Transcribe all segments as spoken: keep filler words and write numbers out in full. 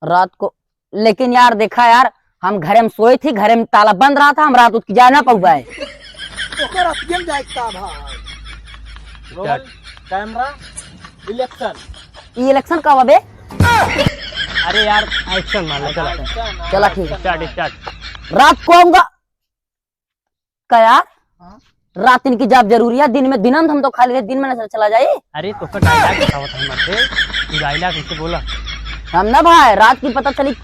रात को, लेकिन यार देखा यार, हम घरे में सोए थी, घरे में ताला बंद रहा था, हम रात उठ के जा ना पउबे। ओकर अतियन जाए का भाई। Roll, camera, election। ई election का बा बे? अरे यार, action मार ले, चला। Action, चला, ठीक। Start, start। रात को आऊंगा। का यार? हाँ? रात दिन की job जरूरी है, दिन में दिन हम तो खाली रहे, दिन में ना चला जाए। अरे तो का dialogue बतावत है मत, तू dialogue कैसे बोला? हम ना भाई, रात की पता चली।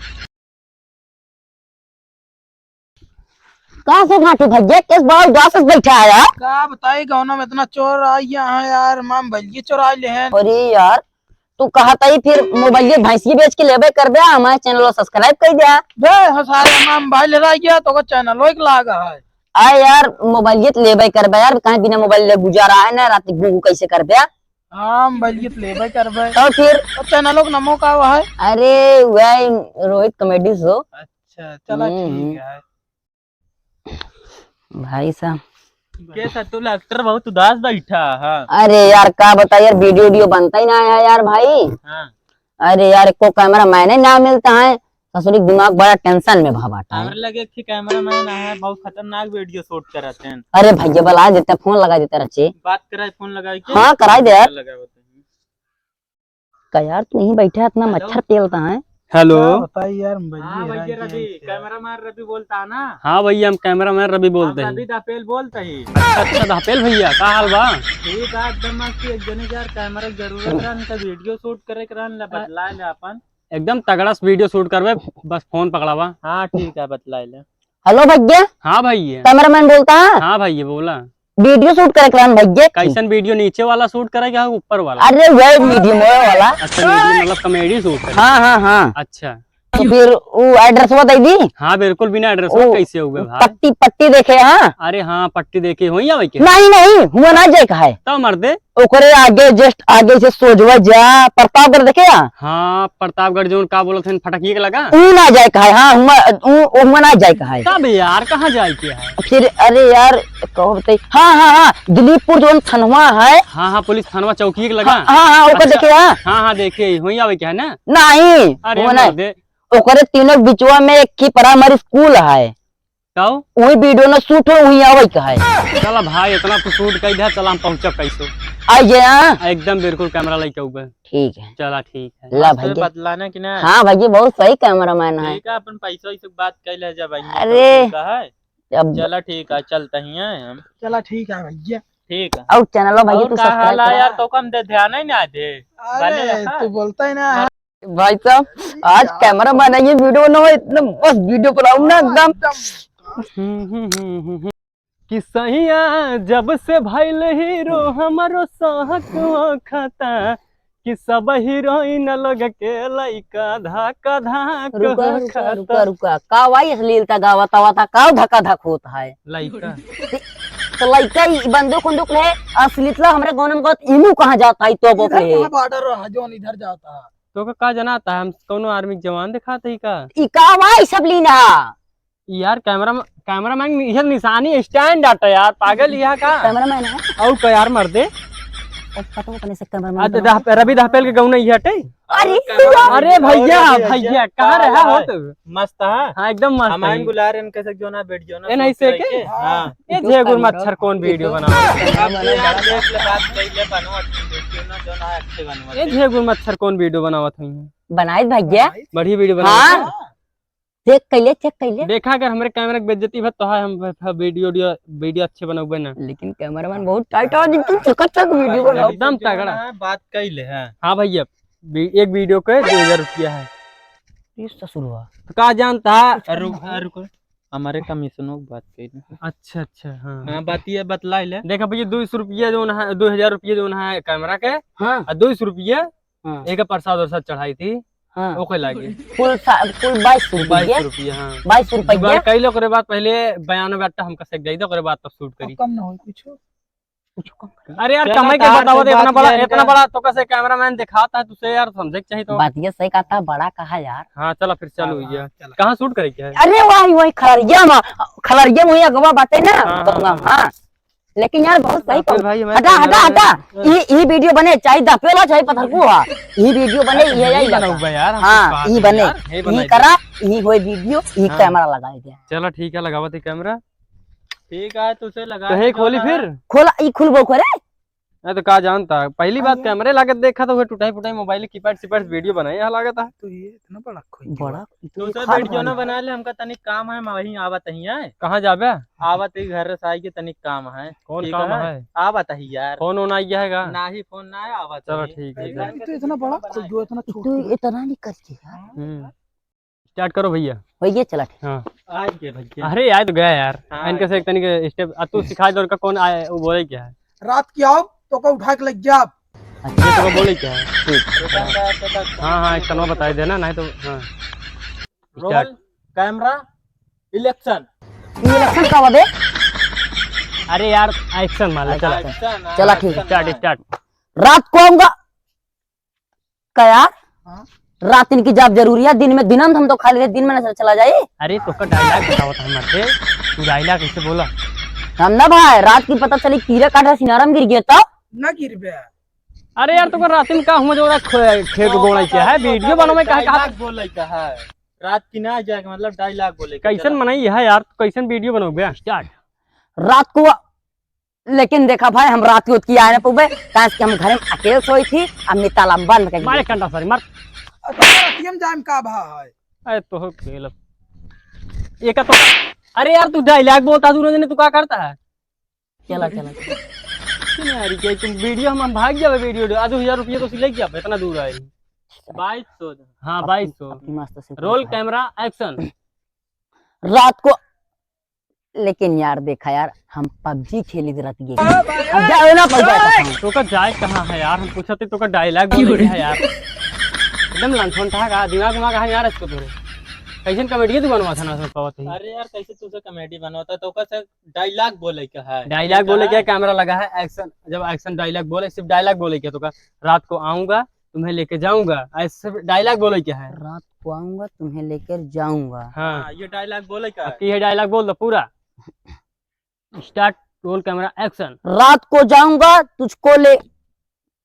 का से घाटू भैया, किस बड़ा उदास से बैठा है यार? का बताई, गाँव में इतना चोर आ गया है यार, माम भैया चोरा ले हैं। अरे यार, तू कहत ही फिर मोबाइल भैंसिया बेच के लेबे करबे, हमारे channel को subscribe कर दिया। बे, हो सारे माम भाई ले रह गया, तो का channel एक लाग है। आ यार, मोबाइल लेबे करबे यार, कहीं बिना मोबाइल ले गुजारा है ना, रात गुगु कैसे करबे? हाँ, मोबाइल लेबे करबे। तो फिर? तो channel का नामो का हुआ है? अरे, वह रोहित comedy show। अच्छा, चला हम्म। ठीक है। भाई साहब। के सतुल actor बहुत उदास बैठा है। अरे यार, का बताई यार, video, video बनता ही ना है यार भाई। हाँ। अरे यार, एको cameraman ही ना मिलता है। ससुरी दिमाग बड़ा tension में भा बाटा है। हमरे लगे एक ठे cameraman है, बहुत खतरनाक video shoot करत हैं। अरे भैया, बुला देते, phone लगा देते रचे। बात कराए phone लगाई के? हाँ, कराई दे यार। लगावत हैं। का यार, तू यहीं बैठा इतना हेलो। मच्छर पेलता है। हेलो। का बताई यार, हम भैया हाँ, हेरा भैया गए रवि, हैं। Cameraman रवि बोलता है ना? हाँ भैया, हम cameraman रवि बोलते हम हैं। रवि दापेल बोलते हैं। अच्छा, अच्छा, दापेल भैया, का हाल बा? ठीक है, एकदम मस्त, एक जने के यार camera की जरूरत है, इनका video shoot करे के रहन, ले बतला ले अपन। एकदम तगड़ा से video shoot करबे, बस phone पकड़ावा। हाँ, ठीक है, बतला ले। हेलो भैया। हाँ भैया। Cameraman बोलता है? हाँ भैया, बोला। Video shoot करे के रहन भैया। कैसन video, नीचे वाला shoot करे के है, ऊपर वाला? अरे वही medium वाला। अच्छा, medium मतलब comedy shoot करे। हाँ, हाँ, हाँ। अच्छा। तो फिर वो address बता दी। हाँ, बिल्कुल बिना address वो कैसे हुए भाई? पट्टी, पट्टी देखे, हाँ। अरे हाँ, पट्टी देखे, वहीं आवे के? नहीं, नहीं, हुआ ना जाए का है। तब मर्दे। ओकरे आगे, just आगे से सोझवा जा, प्रतापगढ़ देखे या? हाँ, प्रतापगढ़ जौन का बोलत हन, फटकिए के लगा? ऊ ना जाए का है, हाँ, हुआ, ऊ, ऊ हुआ ना जाए का है। तब यार, कहाँ जाए के है? फिर, अरे यार, कहो बताई, हाँ, हाँ, हाँ, दिलीपपुर जौन थनवा है। हाँ, हाँ, पुलिस थनवा चौकी के लगा? हाँ, हाँ, हाँ, ओकर अच्छा। देखे, हाँ। हाँ, हाँ, देखे, वहीं आवे के है ना? नहीं, अरे वो नहीं। मर्दे। ओकरे तीनों बिचवा में एक ही primary school है। का हो? वही video ना shoot हो, वही आवे का है। चला भाई, इतना तो shoot कर दिया, चला हम पहुँचब कैसो। आ गया। एकदम बिल्कुल camera लेके आऊबे। ठीक है। चला ठीक है। ला आज तो भैया। बतलाना कि ना? हाँ भैया, बहुत सही cameraman है। ठीक है, अपन पैसा वैसे बात कर ले जा भाई। अरे। ठीक है। अब चला ठीक है, चलते ही हैं हम। चला ठीक है भैया। ठीक है। और channel भैया और तू का subscribe हाल है करा। यार, तो कम दे ध्यान ही ना दे। अरे, बने रखा। तू बोलता ही ना। भाई साहब, आज cameraman है, ये video बनाओ, इतना मस्त video बनाओ ना एकदम। कि सैया जब से भइल हीरो, हमरो शौक होखता, कि सब हीरोइन लोग के लइका धक धक रुका, रुका, होखता। रुका, रुका। का भाई अश्लीलता गावत आवता, का धका धक होत है? लइका। तो लइका ई बंदूक उंदूक ले, अश्लीलता हमरे गाँव में गत इनू कहाँ जाता है तो बोले। इधर कहाँ border है, जौन इधर जाता है? तो का, का जनाता है, हम कौनो army के जवान दिखाते ही का? ई का बा, ई सब लीना? यार, camera, cameraman, यह निशानी stand आता यार, पागल यह का? Cameraman है? और का यार, मर्दे? और पता नहीं से cameraman आज का। रवि दापेल के गौना यह हटे? अरे, अरे भैया, और भैया, भैया, कहाँ रहा हो तू? मस्त है। हाँ, एकदम मस्त हमारे है। बुला रहे हैं, कैसे जो ना बैठ जाओ ना, ए, नहीं से के? हाँ। ये झेगुर मच्छर कौन video बनावत है? अब यार देख ले, बात कही ले, बनवा video ना, जो ना अच्छे बनवा ये दे। झेगुर मच्छर कौन video बनावत है? बनाई भैया। बढ़िया video बनावत हाँ। है। Check कर ले, check कर ले। देखा, अगर हमरे camera की बेइज्जती भा तो है, हम भ-, भ-, video, video, video अच्छे बनौबे ना। लेकिन cameraman बहुत tight है, जिनकी चकाचक video बनाओ। एकदम तगड़ा। हाँ, बात कही ले, हाँ। हाँ भैया, वी-, एक video के दो हजार रुपया है। ये ससुरवा। तो का जानता है? कुछ कम रुक, है? रुक, हमारे commission की बात कही ले। अच्छा, अच्छा, हाँ। हाँ, बात ये बतला ले। देखा भैया, दो सौ रुपया जो है, दो हजार रुपया जो है camera के, हाँ। और दो सौ रुपया हाँ। एक प्रसाद वरसाद चढ़ाई थी, हाँ। ओके लागे। कुल सा-, कुल बाईस रुपया। बाईस रुपया, हाँ। बाईस रुपया। जुगाड़ कई लो, ओकरे बाद पहले बयान बाट्टा हमका सेक जाई दे, ओकरे बाद तब shoot करी। अब कम ना होई कुछो। कुछ कम कर। अरे यार, चला, कमाई के तार बताओ से तो, इतना बात बड़ा, किया इतना इनका। बड़ा तो कैसे cameraman दिखाता है तुझे यार, समझे के चाहिए तो। बात ये सही कहता, बड़ा कहा यार। हाँ, चला फिर चालू हाँ, हुई है। चला। कहाँ shoot करे के है? अरे वही, वही खलरिया में, खलरिया में वही अगवा बाटे ना, हाँ, हाँ, गंगा, हाँ। हाँ। लेकिन यार बहुत सही राफेल कहू। भाई, हमारे हटा, हटा, camera हटा। है। ई, ई video बने, चाहे दफेल हो, चाहे पत्थरकू हो। ई video बने, अरे, ये, यही यही लगा। बनाऊ बा यार, हम हाँ, कुछ बात ई नहीं बने, यार, यही ई बनाई करा, दे। यही होए video, ई हाँ। Camera लगाई दे। चलो ठीक है, लगावत ही camera। ठीक है, तो उसे लगा तो है, के खोली जाना फिर? है। खोला, ई खुलबो करे? अरे तो का जानता, पहली बात अरे। Camera लागत देखा तो वो टुटाई फुटाई mobile keypad सिपैड video बनाए यहाँ लागत है। तो ये इतना बड़ा खोई बड़ा। तो उसे video ना बना ले, हमका तनिक काम है, मैं वहीं आवत ही है। कहाँ जाबे? आवत ही घर से आई के तनिक काम है। कौन ठीक काम है? है? आवत ही यार। फोन वोन आई गया है का? नाही, फोन ना आया, आवत चलो ही। ठीक है, ठीक है। तो इतना बड़ा खोई, इतना छोटा। तो इतना नहीं करके यार। हम्म। Start करो भैया। भैया चला ठीक। हाँ। आ गए भैया। अरे यार तो गया यार। हाँ, इनके से एक तनिक step, आ तू सिखा दे उनका कौन आए, वो बोले क्या है? रात की आओ, तो को उठा के लग जाब। अच्छा, तो बोले क्या है? ठीक। हाँ, हाँ, एक तनवा बताई देना, नहीं तो, हाँ। Roll, Start। Camera, election। ये election का बा बे? अरे यार, action मार ले, चला। Action, चला, ठीक। Action। Start, start। रात को आऊंगा। का यार? हाँ? रात इनकी जाब जरूरी है, दिन में, दिन में हम तो खाली रहे, दिन में ना चला जाए। अरे, तोका dialogue बतावत है मर्दे, तू dialogue कैसे बोला? हम ना भाई, रात की पता चली कीड़ा काट रहा, सिनारा में गिर गया तो? ना गिर बे। अरे यार, तोका रात में का हुआ जो रात खे-, खेत गोड़ा क्या है, video बनावे का, का? Dialogue बोले का है, रात की ना जाके, मतलब dialogue बोले के कैसन चला। मनई है यार, तू कैसन video बनोगे? Start। रात को लेकिन देखा भाई, हम रात के उतकी आए ना पउबे, काहे से कि हम घरे में अकेले सोई थी, अब मिताला में बंद कर मारे दिए। कंडा सारी मार। अच्छा, रतिया में जाए में का भा है? अरे तो हो खेल। ये का तो, अरे यार, तू dialogue बोलता दूर जने, तू का करता है? चला, चला, चला। किने यार, के तुम video हम, हम भाग जावे video, आधो हजार रुपया तो सिलाई जावे, इतना दूर आए। बाईस सौ। हाँ, अबकी, बाईस सौ। अबकी मस्त से Roll camera, action। रात को लेकिन यार, देखा यार, हम PUBG खेली रहत गेली। अब जाओ ना, पहुंचा कसम। तोका जाए कहाँ है यार? हम पूछत ही, तोका dialogue बोले के है यार। एकदम लंठन था का, दिमाग उमाग है यार इसको तोरे। कैसन comedy तू बनवा था ना, सब पावत ही। अरे यार, कैसे तुझे comedy बनवाता? तोका से dialogue बोले के है। Dialogue बोले के, camera लगा है, action, जब action dialogue बोले, सिर्फ dialogue बोले के, तोका रात को आऊंगा, तुम्हें लेके जाऊंगा, ऐसे dialogue बोले क्या है? रात को आऊंगा, तुम्हें लेकर जाऊंगा। हाँ। हाँ, ये dialogue बोले क्या है? अब ये dialogue बोल दो पूरा। Start, roll camera, action। रात को जाऊंगा, तुझको ले,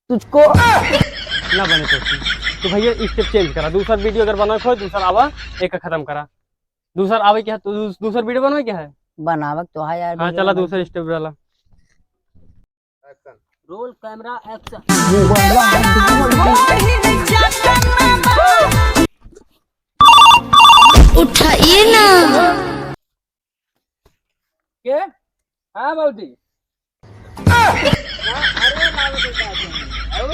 तुझको ना बने तो। तो भैया, step change करा, दूसरा video अगर बनावे को हो, दूसरा आवा, एक खत्म करा, दूसरा आवे क्या, तो दूस-, दूसरा video बनावे क्या है? बनावक तो है यार, हाँ, video चला, बनावे। दूसरा step डाला। Action। Roll camera, action। उठाइए ना। के? हाँ, बाबूजी। हाँ, अरे, बाबूजी, बाबूजी। और?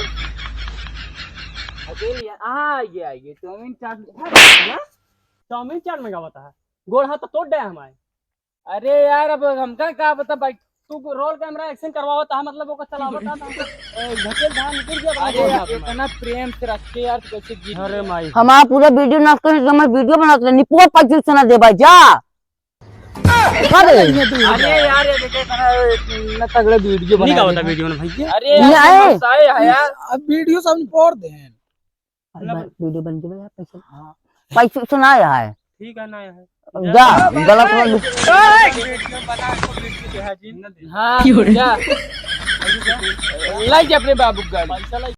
अकेले, हाँ, आइए, आइए। चाउमीन चाट, हाँ, चाउमीन चाट मंगावा था। गोड़ हाथ तो तोड़ दे हमारे। अरे यार, अब हमका का पता भाई, तू roll camera action करवावत हा, मतलब ओकर चलावत हा, तो हमका, ए, घकेल धान गिर गया, अरे यार, इतना प्रेम से रख के यार, तू कैसे गिर गया? अरे माई। हमारा पूरा video नाश करने से हमारा video बनाते नहीं, पूरा पच्चीस सौ ना दे भाई, जा। उठा दे। अरे यार, ये देखे इतना, इतना तगड़ा video नहीं बनाया का होता है। Video में भैया। अरे ये यार, आए। गुस्सा है यार। अब video सब निपोर दे। अरे ना भाई, बन- video बन के भाई, पैसा, हाँ। पैसा से ना आया है। ठीक है, ना आया है। जा, गलत मत बोल। Video बना, इसको video दे, हाँ जी। हाँ, क्यों रे? जा। लाई जा अपने बाबू की गाड़ी।